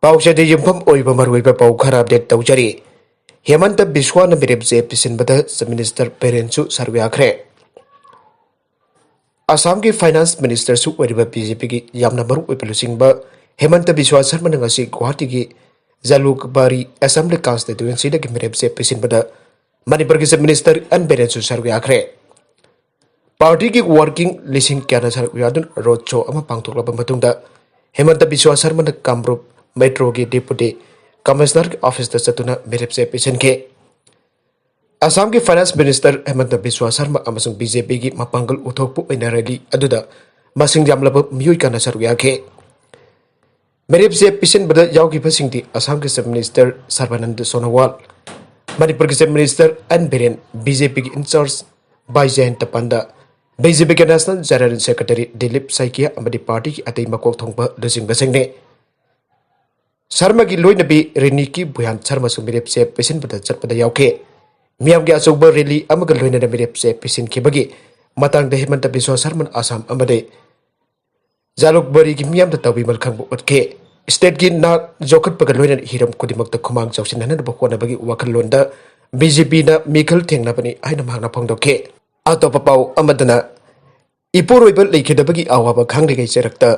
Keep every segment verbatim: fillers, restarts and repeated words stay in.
ꯄꯥꯎꯆꯦꯗ ꯌꯨꯝꯐꯝ ꯑꯣꯏꯕ ꯃꯔꯨꯑꯣꯏꯕ ꯄꯥꯎ ꯈꯔ ꯑꯞꯗꯦꯠ ꯇꯧꯖꯔꯤ꯫ ꯍꯦꯃꯟꯇ ꯕꯤꯁ꯭ꯋꯥꯅ ꯃꯤꯔꯦꯞꯆꯦ ꯄꯤꯁꯤꯟꯕꯗ ꯆꯤꯐ ꯃꯤꯅꯤꯁꯇꯔ ꯕꯤꯔꯦꯟꯁꯨ ꯁꯔꯨꯛ ꯌꯥꯈ꯭ꯔꯦ꯫ ꯑꯁꯥꯝꯒꯤ ꯐꯥꯏꯅꯥꯟꯁ ꯃꯤꯅꯤꯁꯇꯔꯁꯨ ꯑꯣꯏꯔꯤꯕ ꯕꯤ ꯖꯦ ꯄꯤꯒꯤ ꯌꯥꯝꯅ ꯃꯔꯨꯑꯣꯏꯕ ꯂꯨꯆꯤꯡꯕ ꯍꯦꯃꯟꯇ ꯕꯤꯁ꯭ꯋꯥ ꯁꯔꯃꯅ ꯉꯁꯤ ꯒꯨꯋꯥꯍꯥꯇꯤꯒꯤ ꯖꯂꯨꯛꯕꯥꯔꯤ ꯑꯦꯁꯦꯝꯕ꯭ꯂꯤ ꯀꯟꯁꯇꯤꯇ꯭ꯋꯦꯟꯁꯤꯗꯒꯤ ꯃꯤꯔꯦꯞꯆꯦ ꯄꯤꯁꯤꯟꯕꯗ ꯃꯅꯤꯄꯨꯔꯒꯤ ꯆꯤꯐ ꯃꯤꯅꯤꯁꯇꯔ ꯑꯦꯟ ꯕꯤꯔꯦꯟꯁꯨ ꯁꯔꯨꯛ ꯌꯥꯈ꯭ꯔꯦ꯫ ꯄꯥꯔꯇꯤꯒꯤ ꯋꯥꯔꯀꯤꯡ ꯂꯤꯁꯤꯡ ꯀꯌꯥꯅ ꯁꯔꯨꯛ ꯌꯥꯗꯨꯅ ꯔꯣꯗ ꯁꯣ ꯑꯃ ꯄꯥꯡꯊꯣꯛꯂꯕ ꯃꯇꯨꯡꯗ ꯍꯦꯃꯟꯇ ꯕꯤꯁ꯭ꯋꯥ ꯁꯔꯃꯅ ꯀꯥꯝꯔꯨꯞ ꯃꯦꯇ꯭ꯔꯣꯒꯤ ꯗꯦꯄꯨꯇꯤ ꯀꯃꯤꯁꯅꯔꯒꯤ ꯑꯣꯐꯤꯁꯇ ꯆꯠꯇꯨꯅ ꯃꯤꯔꯦꯞꯆꯦ ꯄꯤꯁꯤꯟꯈꯤ꯫ ꯑꯁꯥꯝꯒꯤ ꯐꯥꯏꯅꯥꯟꯁ ꯃꯤꯅꯤꯁꯇꯔ ꯍꯦꯃꯟꯇ ꯕꯤꯁ꯭ꯋꯥ ꯁꯔꯃ ꯑꯃꯁꯨꯡ ꯕꯤ ꯖꯦ ꯄꯤꯒꯤ ꯃꯄꯥꯡꯒꯜ ꯎꯠꯊꯣꯛꯄ ꯑꯣꯏꯅ ꯔꯦꯂꯤ ꯑꯗꯨꯗ ꯃꯁꯤꯡ ꯌꯥꯝꯂꯕ ꯃꯤꯑꯣꯏ ꯀꯌꯥꯅ ꯁꯔꯨꯛ ꯌꯥꯈꯤ꯫ ꯃꯤꯔꯦꯞꯆꯦ ꯄꯤꯁꯤꯟꯕꯗ ꯌꯥꯎꯈꯤꯕꯁꯤꯡꯗꯤ ꯑꯁꯥꯝꯒꯤ ꯆꯤꯐ ꯃꯤꯅꯤꯁꯇꯔ ꯁꯔꯕꯥꯅꯟꯗ ꯁꯣꯅꯣꯋꯥꯜ, ꯃꯅꯤꯄꯨꯔꯒꯤ chief minister N Biren, B J ꯄꯤꯒꯤ incharge Baijayant Panda, B J ꯄꯤꯒꯤ national general secretary Dilip Saikia ꯑꯃꯗꯤ ꯄꯥꯔꯇꯤꯒꯤ ꯑꯇꯩ ꯃꯀꯣꯛ ꯊꯣꯡꯕ ꯂꯨꯆꯤꯡꯕꯁꯤꯡꯅꯤ꯫ ꯁꯔꯃꯒꯤ ꯂꯣꯏꯅꯕꯤ ꯔꯤꯅꯤꯀꯤ ꯚꯨꯌꯥꯟ ꯁꯔꯃꯁꯨ ꯃꯤꯔꯦꯞꯆꯦ ꯄꯤꯁꯤꯟꯕꯗ ꯆꯠꯄꯗ ꯌꯥꯎꯈꯤ꯫ ꯃꯤꯌꯥꯝꯒꯤ ꯑꯆꯧꯕ ꯔꯦꯂꯤ ꯑꯃꯒ ꯂꯣꯏꯅꯅ ꯃꯤꯔꯦꯞꯆꯦ ꯄꯤꯁꯤꯟꯈꯤꯕꯒꯤ ꯃꯇꯥꯡꯗ ꯍꯦꯃꯟꯇ ꯕꯤꯁ꯭ꯋꯥ ꯁꯔꯃꯅ ꯑꯁꯥꯝ ꯑꯃꯗꯤ ꯖꯥꯂꯨꯛꯕꯥꯔꯤꯒꯤ ꯃꯤꯌꯥꯝꯗ ꯇꯧꯕꯤꯃꯜ ꯈꯪꯕ ꯎꯠꯈꯤ꯫ ꯁ꯭ꯇꯦꯠꯀꯤ ꯅꯥꯛ ꯌꯣꯛꯈꯠꯄꯒ ꯂꯣꯏꯅꯅ ꯍꯤꯔꯝ ꯈꯨꯗꯤꯡꯃꯛꯇ ꯈꯨꯃꯥꯡ ꯆꯥꯎꯁꯤꯟꯅꯅꯕ ꯍꯣꯠꯅꯕꯒꯤ ꯋꯥꯈꯜꯂꯣꯟꯗ ꯕꯤ ꯖꯦ ꯄꯤꯅ ꯃꯤꯈꯜ ꯊꯦꯡꯅꯕꯅꯤ ꯍꯥꯏꯅ ꯃꯍꯥꯛꯅ ꯐꯣꯡꯗꯣꯛꯈꯤ꯫ ꯑꯇꯣꯞꯄ ꯄꯥꯎ ꯑꯃꯗꯅ, ꯏꯄꯨꯔꯣꯏꯕ ꯂꯩꯈꯤꯗꯕꯒꯤ ꯑꯋꯥꯕ ꯈꯥꯡꯂꯤꯉꯩ ꯆꯔꯛꯇ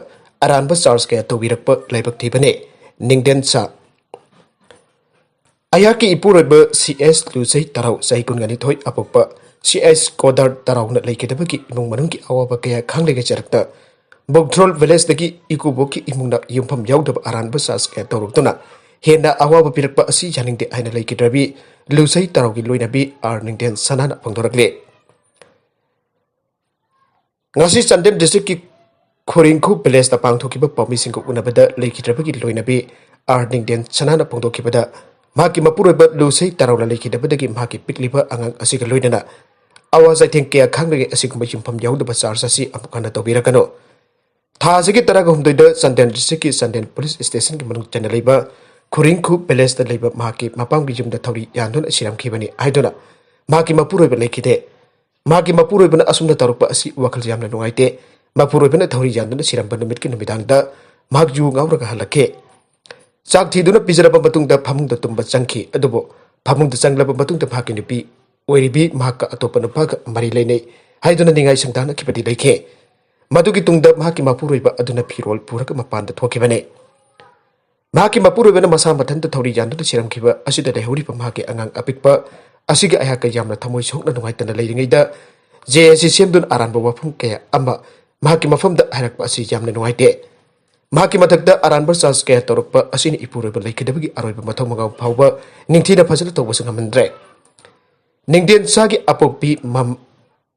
ꯑꯔꯥꯟꯕ ꯆꯥꯔꯖ ꯀꯌꯥ ꯇꯧꯕꯤꯔꯛꯄ ꯂꯥꯏꯕꯛ ꯊꯤꯕꯅꯤ꯫ ꯅꯤꯡꯗꯦꯟ ꯁꯥ꯫ ꯑꯩꯍꯥꯛꯀꯤ ꯏꯄꯨꯔꯣꯏꯕ ꯁꯤ ꯑꯦꯁ ꯂꯨꯁꯩ ꯇꯔꯥꯎ, ꯆꯍꯤ ꯀꯨꯟꯒ ꯅꯤꯊꯣꯏ ꯑꯄꯣꯛꯄ ꯁꯤ ꯑꯦꯁ ꯀꯣꯗꯥꯔ ꯇꯔꯥꯎꯅ ꯂꯩꯈꯤꯗꯕꯒꯤ ꯏꯃꯨꯡ ꯃꯅꯨꯡꯒꯤ ꯑꯋꯥꯕ ꯀꯌꯥ ꯈꯥꯡꯂꯤꯉꯩ ꯆꯔꯛꯇ ꯕꯣꯛꯊ꯭ꯔꯣꯜ ꯚꯤꯂꯦꯖꯇꯒꯤ ꯏꯀꯨꯕꯣꯛꯀꯤ ꯏꯃꯨꯡꯅ ꯌꯨꯝꯐꯝ ꯌꯥꯎꯗꯕ ꯑꯔꯥꯟꯕ ꯆꯥꯔꯖ ꯀꯌꯥ ꯇꯧꯔꯛꯇꯨꯅ ꯍꯦꯟꯅ ꯑꯋꯥꯕ ꯄꯤꯔꯛꯄ ꯑꯁꯤ ꯌꯥꯅꯤꯡꯗꯦ ꯍꯥꯏꯅ ꯂꯩꯈꯤꯗ꯭ꯔꯕꯤ ꯂꯨꯁꯩ ꯇꯔꯥꯎꯒꯤ ꯂꯣꯏꯅꯕꯤ ꯑꯥꯔ ꯅꯤꯡꯊꯦꯟ ꯁꯅꯥꯅ ꯐꯣꯡꯗꯣꯔꯛꯂꯤ꯫ ꯉꯁꯤ ꯆꯥꯟꯗꯦꯜ ꯗꯤꯁꯇ꯭ꯔꯤꯛꯀꯤ ꯈꯨꯔꯤꯡꯈꯨ ꯚꯤꯂꯦꯖꯇ ꯄꯥꯡꯊꯣꯛꯈꯤꯕ ꯄꯥꯎꯃꯤꯁꯤꯡꯒ ꯎꯅꯕꯗ ꯂꯩꯈꯤꯗ꯭ꯔꯕꯒꯤ ꯂꯣꯏꯅꯕꯤ ꯑꯥꯔ ꯅꯤꯡꯊꯦꯟ ꯁꯅꯥꯅ ꯐꯣꯡꯗꯣꯛꯈꯤꯕꯗ, ꯃꯍꯥꯛꯀꯤ ꯃꯄꯨꯔꯣꯏꯕ ꯂꯨꯁꯩ ꯇꯔꯥꯎꯅ ꯂꯩꯈꯤꯗꯕꯗꯒꯤ ꯃꯍꯥꯛꯀꯤ ꯄꯤꯛꯂꯤꯕ ꯑꯉꯥꯡ ꯑꯁꯤꯒ ꯂꯣꯏꯅꯅ ꯑꯋꯥ ꯆꯩꯊꯦꯡ ꯀꯌꯥ ꯈꯥꯡꯂꯤꯉꯩ ꯑꯁꯤꯒꯨꯝꯕ ꯌꯨꯝꯐꯝ ꯌꯥꯎꯗꯕ ꯆꯥꯔꯖ ꯑꯁꯤ ꯑꯃꯨꯛ ꯍꯟꯅ ꯇꯧꯕꯤꯔꯛꯀꯅꯨ꯫ ꯊꯥ ꯑꯁꯤꯒꯤ ꯇꯔꯥꯒ ꯍꯨꯝꯗꯣꯏꯗ ꯆꯥꯟꯗꯦꯜ ꯗꯤꯁꯇ꯭ꯔꯤꯛꯀꯤ ꯆꯥꯟꯗꯦꯜ ꯄꯨꯂꯤꯁ ꯁ꯭ꯇꯦꯁꯟꯒꯤ ꯃꯅꯨꯡ ꯆꯟꯅ ꯂꯩꯕ ꯈꯨꯔꯤꯡꯈꯨ ꯚꯤꯂꯦꯖꯇ ꯂꯩꯕ ꯃꯍꯥꯛꯀꯤ ꯃꯄꯥꯝꯒꯤ ꯌꯨꯝꯗ ꯊꯧꯔꯤ ꯌꯥꯟꯗꯨꯅ ꯁꯤꯔꯝꯈꯤꯕꯅꯤ ꯍꯥꯏꯗꯨꯅ ꯃꯍꯥꯛꯀꯤ ꯃꯄꯨꯔꯣꯏꯕ ꯂꯩꯈꯤꯗꯦ꯫ ꯃꯍꯥꯛꯀꯤ ꯃꯄꯨꯔꯣꯏꯕꯅ ꯑꯁꯨꯝꯅ ꯇꯧꯔꯛꯄ ꯑꯁꯤ ꯋꯥꯈꯜ ꯌꯥꯝꯅ ꯅꯨꯡꯉꯥꯏꯇꯦ꯫ ꯃꯄꯨꯔꯣꯏꯕꯅ ꯊꯧꯔꯤ ꯌꯥꯟꯗꯨꯅ ꯁꯤꯔꯝꯕ ꯅꯨꯃꯤꯠꯀꯤ ꯅꯨꯃꯤꯗꯥꯡꯗ ꯃꯍꯥꯛ ꯌꯨ ꯉꯥꯎꯔꯒ ꯍꯜꯂꯛꯈꯤ꯫ ꯆꯥꯛ ꯊꯤꯗꯨꯅ ꯄꯤꯖꯔꯕ ꯃꯇꯨꯡꯗ ꯐꯃꯨꯡꯗ ꯇꯨꯝꯕ ꯆꯪꯈꯤ꯫ ꯑꯗꯨꯕꯨ ꯐꯃꯨꯡꯗ ꯆꯪꯂꯕ ꯃꯇꯨꯡꯗ ꯃꯍꯥꯛꯀꯤ ꯅꯨꯄꯤ ꯑꯣꯏꯔꯤꯕꯤ ꯃꯍꯥꯛꯀ ꯑꯇꯣꯞꯄ ꯅꯨꯄꯥꯒ ꯃꯔꯤ ꯂꯩꯅꯩ ꯍꯥꯏꯗꯨꯅ ꯅꯤꯡꯉꯥꯏ ꯁꯪꯗꯥꯅꯈꯤꯕꯗꯤ ꯂꯩꯈꯤ꯫ ꯃꯗꯨꯒꯤ ꯇꯨꯡꯗ ꯃꯍꯥꯛꯀꯤ ꯃꯄꯨꯔꯣꯏꯕ ꯑꯗꯨꯅ ꯐꯤꯔꯣꯜ ꯄꯨꯔꯒ ꯃꯄꯥꯟꯗ ꯊꯣꯛꯈꯤꯕꯅꯤ꯫ ꯃꯍꯥꯛꯀꯤ ꯃꯄꯨꯔꯣꯏꯕꯅ ꯃꯁꯥ ꯃꯊꯟꯇ ꯊꯧꯔꯤ ꯌꯥꯟꯗꯨꯅ ꯁꯤꯔꯝꯈꯤꯕ ꯑꯁꯤꯗ ꯂꯩꯍꯧꯔꯤꯕ ꯃꯍꯥꯛꯀꯤ ꯑꯉꯥꯡ ꯑꯄꯤꯛꯄ ꯑꯁꯤꯒꯤ ꯑꯩꯍꯥꯛꯀ ꯌꯥꯝꯅ ꯊꯃꯣꯏ ꯁꯣꯛꯅ ꯅꯨꯡꯉꯥꯏꯇꯅ ꯂꯩꯔꯤꯉꯩꯗ ꯖꯦ ꯑꯦꯁ ꯁꯤ ꯁꯦꯝꯗꯨꯅ ꯑꯔꯥꯟꯕ ꯋꯥꯐꯝ ꯀꯌꯥ ꯑꯃ ꯃꯍꯥꯛꯀꯤ ꯃꯐꯝꯗ ꯍꯥꯏꯔꯛꯄ ꯑꯁꯤ ꯌꯥꯝꯅ ꯅꯨꯡꯉꯥꯏꯇꯦ꯫ ꯃꯍꯥꯛꯀꯤ ꯃꯊꯛꯇ ꯑꯔꯥꯟꯕ ꯆꯥꯔꯖ ꯀꯌꯥ ꯇꯧꯔꯛꯄ ꯑꯁꯤꯅ ꯏꯄꯨꯔꯣꯏꯕ ꯂꯩꯈꯤꯗꯕꯒꯤ ꯑꯔꯣꯏꯕ ꯃꯊꯧ ꯃꯉꯥꯎ ꯐꯥꯎꯕ ꯅꯤꯡꯊꯤꯅ ꯐꯖꯅ ꯇꯧꯕꯁꯨ ꯉꯝꯍꯟꯗ꯭ꯔꯦ꯫ ꯅꯤꯡꯗꯦꯟ ꯁꯥꯒꯤ ꯑꯄꯣꯛꯄꯤ ꯃꯝ-,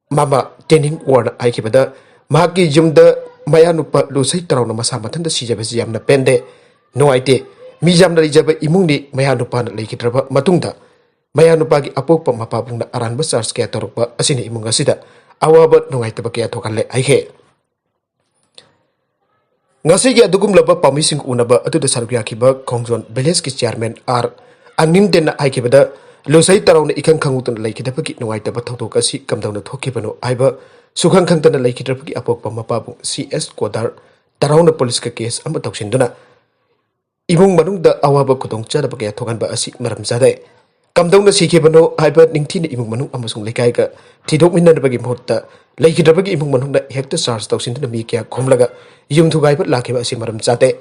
ꯃꯃꯥ ꯇꯦꯅꯤꯡ ꯋꯥꯔꯅ ꯍꯥꯏꯈꯤꯕꯗ, ꯃꯍꯥꯛꯀꯤ ꯌꯨꯝꯗ ꯃꯌꯥꯅꯨꯄꯥ ꯂꯨꯁꯩ ꯇꯔꯥꯎꯅ ꯃꯁꯥ ꯃꯊꯟꯇ ꯁꯤꯖꯕꯁꯤ ꯌꯥꯝꯅ ꯄꯦꯟꯗꯦ, ꯅꯨꯡꯉꯥꯏꯇꯦ꯫ ꯃꯤ ꯌꯥꯝꯅ ꯂꯩꯖꯕ ꯏꯃꯨꯡꯅꯤ꯫ ꯃꯌꯥꯅꯨꯄꯥꯅ ꯂꯩꯈꯤꯗ꯭ꯔꯕ ꯃꯇꯨꯡꯗ ꯃꯌꯥꯅꯨꯄꯥꯒꯤ ꯑꯄꯣꯛꯄ ꯃꯄꯥꯕꯨꯡꯅ ꯑꯔꯥꯟꯕ ꯆꯥꯔꯖ ꯀꯌꯥ ꯇꯧꯔꯛꯄ ꯑꯁꯤꯅ ꯏꯃꯨꯡ ꯑꯁꯤꯗ ꯑꯋꯥꯕ ꯅꯨꯡꯉꯥꯏꯇꯕ ꯀꯌꯥ ꯊꯣꯛꯍꯜꯂꯦ ꯍꯥꯏꯈꯤ꯫ ꯉꯁꯤꯒꯤ ꯑꯗꯨꯒꯨꯝꯂꯕ ꯄꯥꯝꯃꯤꯁꯤꯡ ꯎꯅꯕ ꯑꯗꯨꯗ ꯁꯔꯨꯛ ꯌꯥꯈꯤꯕ ꯈꯣꯡꯖꯣꯟ ꯚꯤꯂꯦꯖꯀꯤ ꯆꯤꯌꯥꯔꯃꯦꯟ ꯑꯥꯔ ꯑꯅꯤꯟꯗꯦꯟꯅ ꯍꯥꯏꯈꯤꯕꯗ, ꯂꯨꯁꯩ ꯇꯔꯥꯎꯅ ꯏꯈꯪ ꯈꯪꯍꯧꯗꯅ ꯂꯩꯈꯤꯗꯕꯒꯤ ꯅꯨꯡꯉꯥꯏꯇꯕ ꯊꯧꯗꯣꯛ ꯑꯁꯤ ꯀꯝꯗꯧꯅ ꯊꯣꯛꯈꯤꯕꯅꯣ ꯍꯥꯏꯕ ꯁꯨꯈꯪ ꯈꯪꯗꯅ ꯂꯩꯈꯤꯗ꯭ꯔꯕꯒꯤ ꯑꯄꯣꯛꯄ ꯃꯄꯥꯕꯨꯡ ꯁꯤ ꯑꯦꯁ ꯀꯣꯗꯥꯔ ꯇꯔꯥꯎꯅ ꯄꯨꯂꯤꯁꯀ ꯀꯦꯁ ꯑꯃ ꯇꯧꯁꯤꯟꯗꯨꯅ ꯏꯃꯨꯡ ꯃꯅꯨꯡꯗ ꯑꯋꯥꯕ ꯈꯨꯗꯣꯡꯆꯥꯗꯕ ꯀꯌꯥ ꯊꯣꯛꯍꯟꯕ ꯑꯁꯤ ꯃꯔꯝ ꯆꯥꯗꯦ꯫ ꯀꯝꯗꯧꯅ ꯁꯤꯈꯤꯕꯅꯣ ꯍꯥꯏꯕ ꯅꯤꯡꯊꯤꯅ ꯏꯃꯨꯡ ꯃꯅꯨꯡ ꯑꯃꯁꯨꯡ ꯂꯩꯀꯥꯏꯒ ꯊꯤꯗꯣꯛꯃꯤꯟꯅꯕꯒꯤ ꯃꯍꯨꯠꯇ ꯂꯩꯈꯤꯗ꯭ꯔꯕꯒꯤ ꯏꯃꯨꯡ ꯃꯅꯨꯡꯅ ꯍꯦꯛꯇ ꯆꯥꯔꯖ ꯇꯧꯁꯤꯟꯗꯨꯅ ꯃꯤ ꯀꯌꯥ ꯈꯣꯝꯂꯒ ꯌꯨꯝ ꯊꯨꯒꯥꯏꯕ ꯂꯥꯛꯈꯤꯕ ꯑꯁꯤ ꯃꯔꯝ ꯆꯥꯗꯦ꯫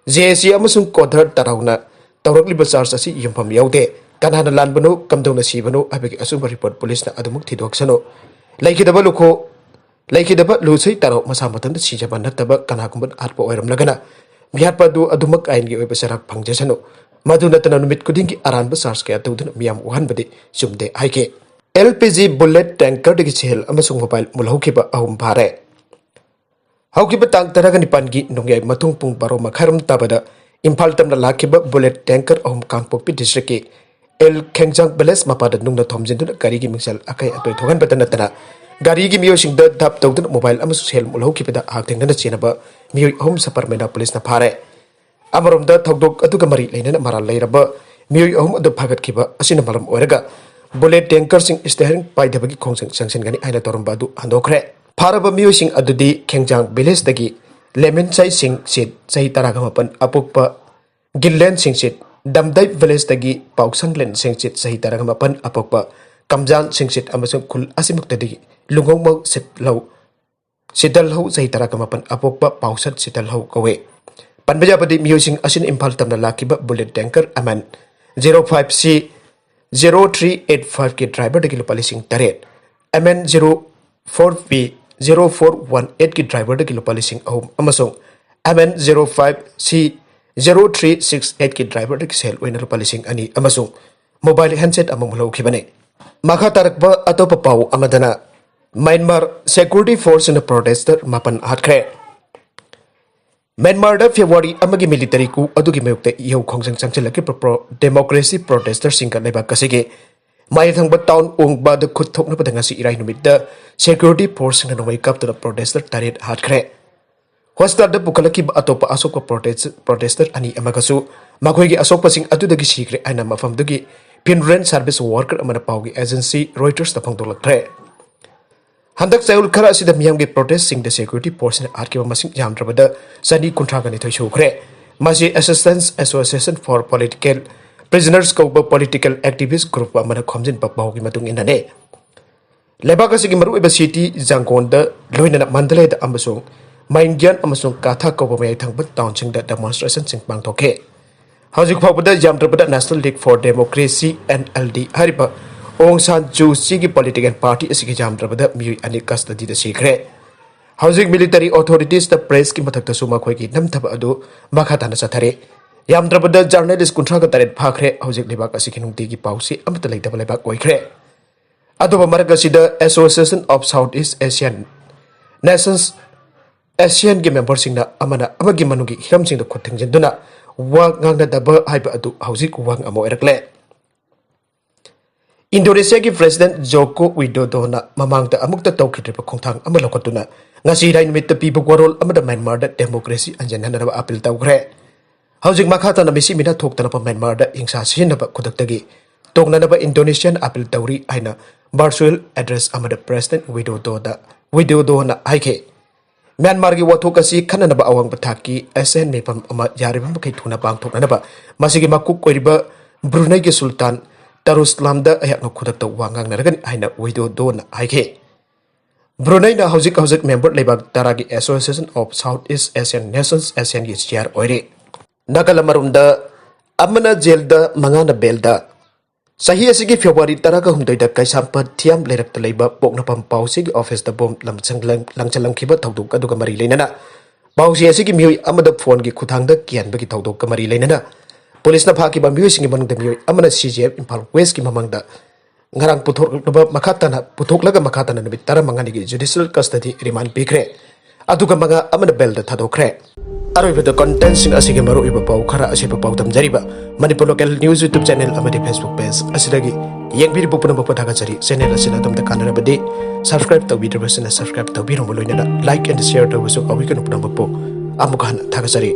ꯖꯦ ꯑꯦ ꯁꯤ ꯑꯃꯁꯨꯡ ꯀꯣꯗꯔ ꯇꯔꯥꯎꯅ ꯇꯧꯔꯛꯂꯤꯕ ꯆꯥꯔꯖ ꯑꯁꯤ ꯌꯨꯝꯐꯝ ꯌꯥꯎꯗꯦ꯫ ꯀꯅꯥꯅ ꯂꯥꯟꯕꯅꯣ, ꯀꯝꯗꯧꯅ ꯁꯤꯕꯅꯣ ꯍꯥꯏꯕꯒꯤ ꯑꯆꯨꯝꯕ ꯔꯤꯄꯣꯔꯠ ꯄꯨꯂꯤꯁꯅ ꯑꯗꯨꯃꯛ ꯊꯤꯗꯣꯛꯁꯅꯨ꯫ ꯂꯩꯈꯤꯗꯕ ꯂꯨꯈꯣ-, ꯂꯩꯈꯤꯗꯕ ꯂꯨꯁꯩ ꯇꯔꯥꯎ ꯃꯁꯥ ꯃꯊꯟꯇ ꯁꯤꯖꯕ ꯅꯠꯇꯕ ꯀꯅꯥꯒꯨꯝꯕ ꯍꯥꯠꯄ ꯑꯣꯏꯔꯝꯂꯒꯅ ꯃꯤꯍꯥꯠꯄ ꯑꯗꯨ ꯑꯗꯨꯃꯛ ꯑꯥꯏꯟꯒꯤ ꯑꯣꯏꯕ ꯆꯩꯔꯥꯛ ꯐꯪꯖꯁꯅꯨ꯫ ꯃꯗꯨ ꯅꯠꯇꯅ ꯅꯨꯃꯤꯠ ꯈꯨꯗꯤꯡꯒꯤ ꯑꯔꯥꯟꯕ ꯆꯥꯔꯖ ꯀꯌꯥ ꯇꯧꯗꯨꯅ ꯃꯤꯌꯥꯝ ꯋꯥꯍꯟꯕꯗꯤ ꯆꯨꯝꯗꯦ ꯍꯥꯏꯈꯤ꯫ ꯑꯦꯜ ꯄꯤ ꯖꯤ ꯕꯨꯂꯦꯠ ꯇꯦꯡꯀꯔꯗꯒꯤ ꯁꯦꯜ ꯑꯃꯁꯨꯡ ꯃꯣꯕꯥꯏꯜ ꯃꯨꯜꯍꯧꯈꯤꯕ ꯑꯍꯨꯝ ꯐꯥꯔꯦ꯫ ꯍꯧꯈꯤꯕ ꯇꯥꯡ ꯇꯔꯥꯒ ꯅꯤꯄꯥꯟꯒꯤ ꯅꯣꯡꯌꯥꯏ ꯃꯊꯣꯡ ꯄꯨꯡ ꯕꯥꯔꯣ ꯃꯈꯥꯏꯔꯣꯝ ꯇꯥꯕꯗ ꯏꯝꯐꯥꯜ ꯇꯝꯅ ꯂꯥꯛꯈꯤꯕ ꯕꯨꯂꯦꯠ ꯇꯦꯡꯀꯔ ꯑꯍꯨꯝ ꯀꯥꯡꯄꯣꯛꯄꯤ ꯗꯤꯁꯇ꯭ꯔꯤꯛꯀꯤ ꯑꯦꯜ ꯈꯦꯡꯖꯥꯡ ꯚꯤꯂꯦꯖ ꯃꯄꯥꯗ ꯅꯨꯡꯅ ꯊꯣꯝꯖꯤꯟꯗꯨꯅ ꯒꯥꯔꯤꯒꯤ ꯃꯤꯡꯁꯦꯜ ꯑꯀꯥꯏ ꯑꯇꯣꯏ ꯊꯣꯛꯍꯟꯕꯇ ꯅꯠꯇꯅ ꯒꯥꯔꯤꯒꯤ ꯃꯤꯑꯣꯏꯁꯤꯡꯗ ꯙꯞ ꯇꯧꯗꯨꯅ ꯃꯣꯕꯥꯏꯜ ꯑꯃꯁꯨꯡ ꯁꯦꯜ ꯃꯨꯜꯍꯧꯈꯤꯕꯗ ꯍꯛꯊꯦꯡꯅꯅ ꯆꯦꯟꯅꯕ ꯃꯤꯑꯣꯏ ꯑꯍꯨꯝ ꯁꯄꯔꯃꯦꯅꯥ ꯄꯨꯂꯤꯁꯅ ꯐꯥꯔꯦ꯫ ꯑꯃꯔꯣꯝꯗ ꯊꯧꯗꯣꯛ ꯑꯗꯨꯒ ꯃꯔꯤ ꯂꯩꯅꯅ ꯃꯔꯥꯜ ꯂꯩꯔꯕ ꯃꯤꯑꯣꯏ ꯑꯍꯨꯝ ꯑꯗꯨ ꯐꯥꯒꯠꯈꯤꯕ ꯑꯁꯤꯅ ꯃꯔꯝ ꯑꯣꯏꯔꯒ ꯕꯨꯂꯦꯠ ꯇꯦꯡꯀꯔꯁꯤꯡ ꯁ꯭ꯇꯤꯌꯔꯤꯡ ꯄꯥꯏꯗꯕꯒꯤ ꯈꯣꯡꯖꯪ ꯆꯪꯁꯤꯟꯒꯅꯤ ꯍꯥꯏꯅ ꯇꯧꯔꯝꯕ ꯑꯗꯨ ꯍꯟꯗꯣꯛꯈ꯭ꯔꯦ꯫ ꯐꯥꯔꯕ ꯃꯤꯑꯣꯏꯁꯤꯡ ꯑꯗꯨꯗꯤ ꯈꯦꯡꯖꯥꯡ ꯚꯤꯂꯦꯖꯇꯒꯤ ꯂꯦꯃꯦꯟꯁꯥꯏ ꯁꯤꯡ ꯁꯤꯠ, ꯆꯍꯤ ꯇꯔꯥꯒ ꯃꯥꯄꯟ, ꯑꯄꯣꯛꯄ ꯒꯤꯜꯂꯦꯟ ꯁꯤꯡꯁꯤꯠ, ꯗꯝꯗꯩ ꯚꯤꯂꯦꯖꯇꯒꯤ ꯄꯥꯎꯁꯪꯂꯦꯟ ꯁꯤꯡꯁꯤꯠ, ꯆꯍꯤ ꯇꯔꯥꯃꯥꯄꯟ, ꯑꯄꯣꯛꯄ ꯀꯝꯖꯥꯟ ꯁꯤꯡꯁꯤꯠ ꯑꯃꯁꯨꯡ ꯈꯨꯜ ꯑꯁꯤꯃꯛꯇꯗꯒꯤ ꯂꯨꯉꯧꯃꯧ ꯁꯤꯠꯂꯧ, ꯁꯤꯇꯜꯍꯧ, ꯆꯍꯤ ꯇꯔꯥꯃꯥꯄꯟ, ꯑꯄꯣꯛꯄ ꯄꯥꯎꯁꯠ ꯁꯤꯇꯜꯍꯧ ꯀꯧꯏ꯫ ꯄꯟꯕ ꯌꯥꯕꯗꯤ ꯃꯤꯑꯣꯏꯁꯤꯡ ꯑꯁꯤꯅ ꯏꯝꯐꯥꯜ ꯇꯝꯅ ꯂꯥꯛꯈꯤꯕ bullet tanker M N zero five C zero three eight ꯐꯥꯏꯚꯀꯤ ꯗ꯭ꯔꯥꯏꯚꯔꯗꯒꯤ ꯂꯨꯄꯥ ꯂꯤꯁꯤꯡ ꯇꯔꯦꯠ, M N zero four P zero four one ꯑꯩꯠꯀꯤ ꯗ꯭ꯔꯥꯏꯚꯔꯗꯒꯤ ꯂꯨꯄꯥ ꯂꯤꯁꯤꯡ ꯑꯍꯨꯝ ꯑꯃꯁꯨꯡ M N zero five C zero three six ꯑꯩꯠꯀꯤ ꯗ꯭ꯔꯥꯏꯚꯔꯗꯒꯤ ꯁꯦꯜ ꯑꯣꯏꯅ ꯂꯨꯄꯥ ꯂꯤꯁꯤꯡ ꯑꯅꯤ ꯑꯃꯁꯨꯡ ꯃꯣꯕꯥꯏꯜ ꯍꯦꯟꯁꯦꯠ ꯑꯃꯃꯨꯛ ꯂꯧꯈꯤꯕꯅꯤ꯫ ꯃꯈꯥ ꯇꯥꯔꯛꯄ ꯑꯇꯣꯞꯄ ꯄꯥꯎ ꯑꯃꯗꯅ, ꯃ꯭ꯌꯥꯟꯃꯥꯔ ꯁꯦꯀ꯭ꯌꯨꯔꯤꯇꯤ ꯐꯣꯔꯁꯅ ꯄ꯭ꯔꯣꯇꯦꯁꯇꯔ ꯃꯥꯄꯟ ꯍꯥꯠꯈ꯭ꯔꯦ꯫ ꯃ꯭ꯌꯥꯟꯃꯥꯔꯗ ꯐꯦꯕ꯭ꯔꯨꯋꯥꯔꯤ ꯑꯃꯒꯤ ꯃꯤꯂꯤꯇꯔꯤ coup ꯑꯗꯨꯒꯤ ꯃꯥꯌꯣꯛꯇ ꯏꯍꯧ ꯈꯣꯡꯖꯪ ꯆꯪꯁꯤꯜꯂꯛꯈꯤꯕ ꯄ꯭ꯔꯣ-, ꯗꯦꯃꯣꯀ꯭ꯔꯦꯁꯤ ꯄ꯭ꯔꯣꯇꯦꯁꯇꯔꯁꯤꯡꯒ ꯂꯩꯕꯥꯛ ꯑꯁꯤꯒꯤ ꯃꯌꯥꯏ ꯊꯪꯕ ꯇꯥꯎꯟ ꯎꯡꯕꯥꯗ ꯈꯨꯠ ꯊꯣꯛꯅꯕꯗ ꯉꯁꯤ ꯏꯔꯥꯏ ꯅꯨꯃꯤꯠꯇ ꯁꯦꯀ꯭ꯌꯨꯔꯤꯇꯤ ꯐꯣꯔꯁꯁꯤꯡꯅ ꯅꯣꯡꯃꯩ ꯀꯥꯞꯇꯨꯅ ꯄ꯭ꯔꯣꯇꯦꯁꯇꯔ ꯇꯔꯦꯠ ꯍꯥꯠꯈ꯭ꯔꯦ꯫ ꯍꯣꯁꯄꯤꯇꯥꯜꯗ ꯄꯨꯈꯠꯂꯛꯈꯤꯕ ꯑꯇꯣꯞꯄ ꯑꯁꯣꯛꯄ ꯄ꯭ꯔꯣꯇꯦꯁ-, ꯄ꯭ꯔꯣꯇꯦꯁꯇꯔ ꯑꯅꯤ ꯑꯃꯒꯁꯨ ꯃꯈꯣꯏꯒꯤ ꯑꯁꯣꯛꯄꯁꯤꯡ ꯑꯗꯨꯗꯒꯤ ꯁꯤꯈ꯭ꯔꯦ ꯍꯥꯏꯅ ꯃꯐꯝꯗꯨꯒꯤ funeral service worker ꯑꯃꯅ ꯄꯥꯎꯒꯤ ꯑꯦꯖꯦꯟꯁꯤ ꯔꯣꯏꯇꯔꯁꯇ ꯐꯣꯡꯗꯣꯛꯂꯛꯈ꯭ꯔꯦ꯫ ꯍꯟꯗꯛ ꯆꯌꯣꯜ ꯈꯔ ꯑꯁꯤꯗ ꯃꯤꯌꯥꯝꯒꯤ ꯄ꯭ꯔꯣꯇꯦꯁꯁꯤꯡꯗ ꯁꯦꯀ꯭ꯌꯨꯔꯤꯇꯤ ꯐꯣꯔꯁꯅ ꯍꯥꯠꯈꯤꯕ ꯃꯁꯤꯡ ꯌꯥꯝꯗ꯭ꯔꯕꯗ ꯆꯅꯤ ꯀꯨꯟꯊ꯭ꯔꯥ ꯅꯤꯊꯣꯏ ꯁꯨꯈ꯭ꯔꯦ꯫ ꯃꯁꯤ Assistance Association for Political Prisoners ꯀꯧꯕ ꯄꯣꯂꯤꯇꯤꯀꯦꯜ ꯑꯦꯛꯇꯤꯚꯤꯁ ꯒ꯭ꯔꯨꯞ ꯑꯃꯅ ꯈꯣꯝꯖꯤꯟꯕ ꯄꯥꯎꯒꯤ ꯃꯇꯨꯡ ꯏꯟꯅꯅꯤ꯫ ꯂꯩꯕꯥꯛ ꯑꯁꯤꯒꯤ ꯃꯔꯨꯑꯣꯏꯕ ꯁꯤꯇꯤ ꯖꯥꯡꯒꯣꯟꯗ, ꯂꯣꯏꯅꯅ ꯃꯟꯗꯂꯦꯗ ꯑꯃꯁꯨꯡ ꯃꯥꯏꯟꯒ꯭ꯌꯥꯟ ꯑꯃꯁꯨꯡ ꯀꯥꯊꯥ ꯀꯧꯕ ꯃꯌꯥꯏ ꯊꯪꯕ ꯇꯥꯎꯟꯁꯤꯡꯗ ꯗꯦꯃꯣꯟꯁꯇ꯭ꯔꯦꯁꯟꯁꯤꯡ ꯄꯥꯡꯊꯣꯛꯈꯤ꯫ ꯍꯧꯖꯤꯛ ꯐꯥꯎꯕꯗ ꯌꯥꯝꯗ꯭ꯔꯕꯗ National League for Democracy, NLD, ꯍꯥꯏꯔꯤꯕ ꯑꯣꯡ ꯁꯥꯟ ꯖꯨ ꯆꯤꯒꯤ ꯄꯣꯂꯤꯇꯤꯀꯦꯜ ꯄꯥꯔꯇꯤ ꯑꯁꯤꯒꯤ ꯌꯥꯝꯗ꯭ꯔꯕꯗ ꯃꯤꯑꯣꯏ ꯑꯅꯤ ꯀꯁꯇꯗꯤꯗ ꯁꯤꯈ꯭ꯔꯦ꯫ ꯍꯧꯖꯤꯛ ꯃꯤꯂꯤꯇꯔꯤ ꯑꯣꯊꯣꯔꯤꯇꯤꯁꯇ ꯄ꯭ꯔꯦꯁꯀꯤ ꯃꯊꯛꯇꯁꯨ ꯃꯈꯣꯏꯒꯤ ꯅꯝꯊꯕ ꯑꯗꯨ ꯃꯈꯥ ꯇꯥꯅ ꯆꯠꯊꯔꯤ꯫ ꯌꯥꯝꯗ꯭ꯔꯕꯗ ꯖꯔꯅꯦꯂꯤꯁ ꯀꯨꯟꯊ꯭ꯔꯥꯒ ꯇꯔꯦꯠ ꯐꯥꯈ꯭ꯔꯦ꯫ ꯍꯧꯖꯤꯛ ꯂꯩꯕꯥꯛ ꯑꯁꯤꯒꯤ ꯅꯨꯡꯇꯤꯒꯤ ꯄꯥꯎꯆꯦ ꯑꯃꯠꯇ ꯂꯩꯇꯕ ꯂꯩꯕꯥꯛ ꯑꯣꯏꯈ꯭ꯔꯦ꯫ ꯑꯗꯨꯕꯨ ꯃꯔꯛ ꯑꯁꯤꯗ Association of South East Asian Nations, ꯑꯦꯁꯤꯌꯥꯟꯒꯤ ꯃꯦꯝꯕꯔꯁꯤꯡꯅ ꯑꯃꯅ ꯑꯃꯒꯤ ꯃꯅꯨꯡꯒꯤ ꯍꯤꯔꯝꯁꯤꯡꯗ ꯈꯨꯠ ꯊꯤꯡꯖꯤꯟꯗꯨꯅ ꯋꯥ ꯉꯥꯡꯅꯗꯕ ꯍꯥꯏꯕ ꯑꯗꯨ ꯍꯧꯖꯤꯛ ꯋꯥꯍꯪ ꯑꯃ ꯑꯣꯏꯔꯛꯂꯦ꯫ ꯏꯟꯗꯣꯅꯦꯁꯤꯌꯥꯒꯤ ꯄ꯭ꯔꯦꯁꯤꯗꯦꯟꯠ ꯖꯣꯀꯣ ꯋꯤꯗꯣꯗꯣꯅ ꯃꯃꯥꯡꯗ ꯑꯃꯨꯛꯇ ꯇꯧꯈꯤꯗ꯭ꯔꯤꯕ ꯈꯣꯡꯊꯥꯡ ꯑꯃ ꯂꯧꯈꯠꯇꯨꯅ ꯉꯁꯤ ꯏꯔꯥꯏ ꯅꯨꯃꯤꯠꯇ ꯄꯤꯕ ꯋꯥꯔꯣꯜ ꯑꯃꯗ ꯃ꯭ꯌꯥꯟꯃꯥꯔꯗ ꯗꯦꯃꯣꯀ꯭ꯔꯦꯁꯤ ꯍꯟꯖꯤꯟꯍꯟꯅꯅꯕ ꯑꯄꯤꯜ ꯇꯧꯈ꯭ꯔꯦ꯫ ꯍꯧꯖꯤꯛ ꯃꯈꯥ ꯇꯥꯅ ꯃꯤꯁꯤ ꯃꯤꯅꯥ ꯊꯣꯛꯇꯅꯕ ꯃ꯭ꯌꯥꯟꯃꯥꯔꯗ ꯍꯤꯡꯁꯥ ꯁꯤꯖꯤꯟꯅꯕ ꯈꯨꯗꯛꯇꯒꯤ ꯇꯣꯛꯅꯅꯕ ꯏꯟꯗꯣꯅꯦꯁꯤꯌꯥꯅ ꯑꯄꯤꯜ ꯇꯧꯔꯤ ꯍꯥꯏꯅ ꯚꯔꯆꯨꯑꯦꯜ ꯑꯦꯗ꯭ꯔꯦꯁ ꯑꯃꯗ ꯄ꯭ꯔꯦꯁꯤꯗꯦꯟꯠ ꯋꯤꯗꯣꯗꯣꯗ, ꯋꯤꯗꯣꯗꯣꯅ ꯍꯥꯏꯈꯤ꯫ ꯃ꯭ꯌꯥꯟꯃꯥꯔꯒꯤ ꯋꯥꯊꯣꯛ ꯑꯁꯤ ꯈꯟꯅꯅꯕ ꯑꯋꯥꯡꯕ ꯊꯥꯛꯀꯤ ꯑꯦꯁ ꯑꯦꯟ ꯃꯤꯐꯝ ꯑꯃ ꯌꯥꯔꯤꯕ ꯃꯈꯩ ꯊꯨꯅ ꯄꯥꯡꯊꯣꯛꯅꯅꯕ ꯃꯁꯤꯒꯤ ꯃꯀꯣꯛ ꯑꯣꯏꯔꯤꯕ ꯕ꯭ꯔꯨꯅꯩꯒꯤ ꯁꯨꯜꯇꯥꯟ ꯇꯔꯨꯁꯂꯥꯝꯗ ꯑꯩꯍꯥꯛꯅ ꯈꯨꯗꯛꯇ ꯋꯥ ꯉꯥꯡꯅꯔꯒꯅꯤ ꯍꯥꯏꯅ ꯋꯤꯗꯣꯗꯣꯅ ꯍꯥꯏꯈꯤ꯫ ꯕ꯭ꯔꯨꯅꯩꯅ ꯍꯧꯖꯤꯛ ꯍꯧꯖꯤꯛ ꯃꯦꯝꯕꯔ ꯂꯩꯕꯥꯛ ꯇꯔꯥꯒꯤ Association of South East Asian Nations, ASEAN ꯒꯤ ꯆꯤꯌꯥꯔ ꯑꯣꯏꯔꯤ꯫ ꯅꯥꯒꯥꯂꯦꯟ ꯃꯔꯨꯝꯗ ꯑꯃꯅ ꯖꯦꯜꯗ, ꯃꯉꯥꯅ ꯕꯦꯜꯗ꯫ ꯆꯍꯤ ꯑꯁꯤꯒꯤ ꯐꯦꯕ꯭ꯔꯨꯋꯥꯔꯤ ꯇꯔꯥꯒ ꯍꯨꯝꯗꯣꯏꯗ ꯀꯩꯁꯥꯝꯄꯥꯠ ꯊꯤꯌꯥꯝ ꯂꯩꯔꯛꯇ ꯂꯩꯕ ꯄꯣꯛꯅꯐꯝ ꯄꯥꯎꯆꯦꯒꯤ ꯑꯣꯐꯤꯁꯇ ꯕꯣꯝ ꯂꯪꯁꯜ-, ꯂꯪꯁꯤꯜꯂꯝꯈꯤꯕ ꯊꯧꯗꯣꯛ ꯑꯗꯨꯒ ꯃꯔꯤ ꯂꯩꯅꯅ ꯄꯥꯎꯆꯦ ꯑꯁꯤꯒꯤ ꯃꯤꯑꯣꯏ ꯑꯃꯗ ꯐꯣꯟꯒꯤ ꯈꯨꯊꯥꯡꯗ ꯀꯤꯍꯟꯕꯒꯤ ꯊꯧꯗꯣꯛꯀ ꯃꯔꯤ ꯂꯩꯅꯅ ꯄꯨꯂꯤꯁꯅ ꯐꯥꯈꯤꯕ ꯃꯤꯑꯣꯏꯁꯤꯡꯒꯤ ꯃꯅꯨꯡꯗ ꯃꯤꯑꯣꯏ ꯑꯃꯅ ꯁꯤ ꯖꯤ ꯑꯦꯐ ꯏꯝꯐꯥꯜ ꯋꯦꯁꯀꯤ ꯃꯃꯥꯡꯗ ꯉꯔꯥꯡ ꯄꯨꯊꯣꯛꯂꯕ ꯃꯈꯥ ꯇꯥꯅ, ꯄꯨꯊꯣꯛꯂꯒ ꯃꯈꯥ ꯇꯥꯅ ꯅꯨꯃꯤꯠ ꯇꯔꯥꯃꯉꯥꯅꯤꯒꯤ ꯖꯨꯗꯤꯁꯤꯌꯦꯜ ꯀꯁꯇꯗꯤ ꯔꯤꯃꯥꯟ ꯄꯤꯈ꯭ꯔꯦ꯫ ꯑꯗꯨꯒ ꯃꯉꯥ ꯑꯃꯅ ꯕꯦꯜꯗ ꯊꯥꯗꯣꯛꯈ꯭ꯔꯦ꯫ ꯑꯔꯣꯏꯕꯗ ꯀꯟꯇꯦꯟꯁꯤꯡ ꯑꯁꯤꯒꯤ ꯃꯔꯨꯑꯣꯏꯕ ꯄꯥꯎ ꯈꯔ ꯑꯁꯤꯕ ꯄꯥꯎꯗꯝꯖꯔꯤꯕ Manipur local news YouTube channel ꯑꯃꯗꯤ Facebook ꯄꯦꯖ ꯑꯁꯤꯗꯒꯤ ꯌꯦꯡꯕꯤꯔꯤꯕ ꯄꯨꯝꯅꯃꯛꯄꯨ ꯊꯥꯒꯠꯆꯔꯤ꯫ ꯆꯦꯅꯦꯜ ꯑꯁꯤꯅ ꯑꯗꯣꯝꯗ ꯀꯥꯟꯅꯔꯕꯗꯤ ꯁꯕꯁꯀ꯭ꯔꯥꯏꯕ ꯇꯧꯕꯤꯗ꯭ꯔꯤꯕꯁꯤꯅ ꯁꯕꯁꯀ꯭ꯔꯥꯏꯕ ꯇꯧꯕꯤꯔꯝꯕ ꯂꯣꯏꯅꯅ ꯂꯥꯏꯛ ꯑꯦꯟ ꯁꯤꯌꯔ ꯇꯧꯕꯁꯨ ꯀꯥꯎꯕꯤꯒꯅꯨ꯫ ꯄꯨꯝꯅꯃꯛꯄꯨ ꯑꯃꯨꯛ ꯍꯟꯅ ꯊꯥꯒꯠꯆꯔꯤ꯫